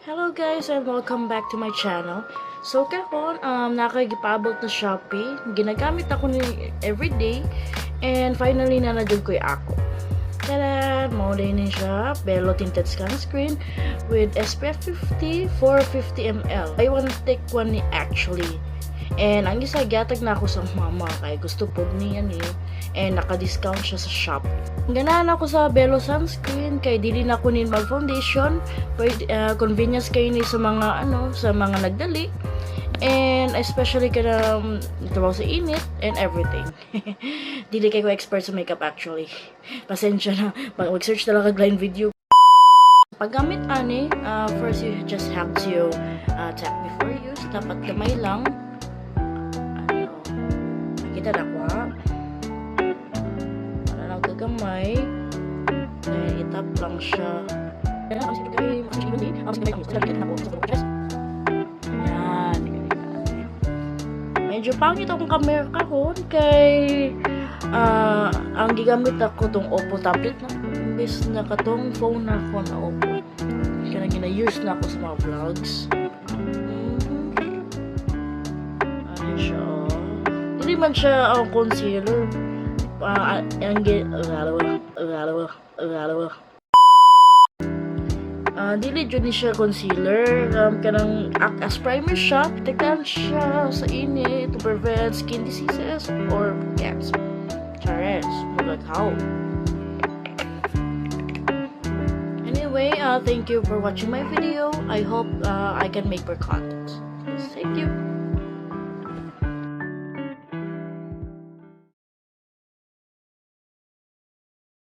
Hello guys, and welcome back to my channel. So karon naa koy gipaabot na Shopee. Ginagamit ako ni everyday and finally naa na jud ko'y ako. Tada! Mao ni siya, Belo Tinted Sunscreen with SPF 50, 450 ml. I want to take one ni actually. And ang isa, gihatag na ako sa mama kay gusto pod niya ni and naka-discount siya sa Shopee. Ganahan ako sa Belo sunscreen kay dili na ko need mag foundation. Pwede, convenience kay ni sa mga ano, sa mga nagdali. And especially kanang trabaho sa init and everything. Dili kay ko expert sa makeup actually. Pasensya na. Mag-search talaga blind video. Paggamit ani, first you just have to tap before use. Dapat gamay lang. Ano, kita na ko ha. Para lang kagamay. Then, itap lang siya. Yan. Medyo pangit akong camera karon kay ang gigamit ako tong Oppo tablet na imbes na katong phone na ako na Oppo. Kanang gina-use na ako sa mga vlogs. Ano siya, oh. Dili man siya ang concealer. Ang gi dili jud ni siya concealer. Kanang act as primer siya. Protektahan siya sa init to prevent skin diseases or cancer. Chares, murag how. Anyway, thank you for watching my video. I hope I can make more content. Thank you.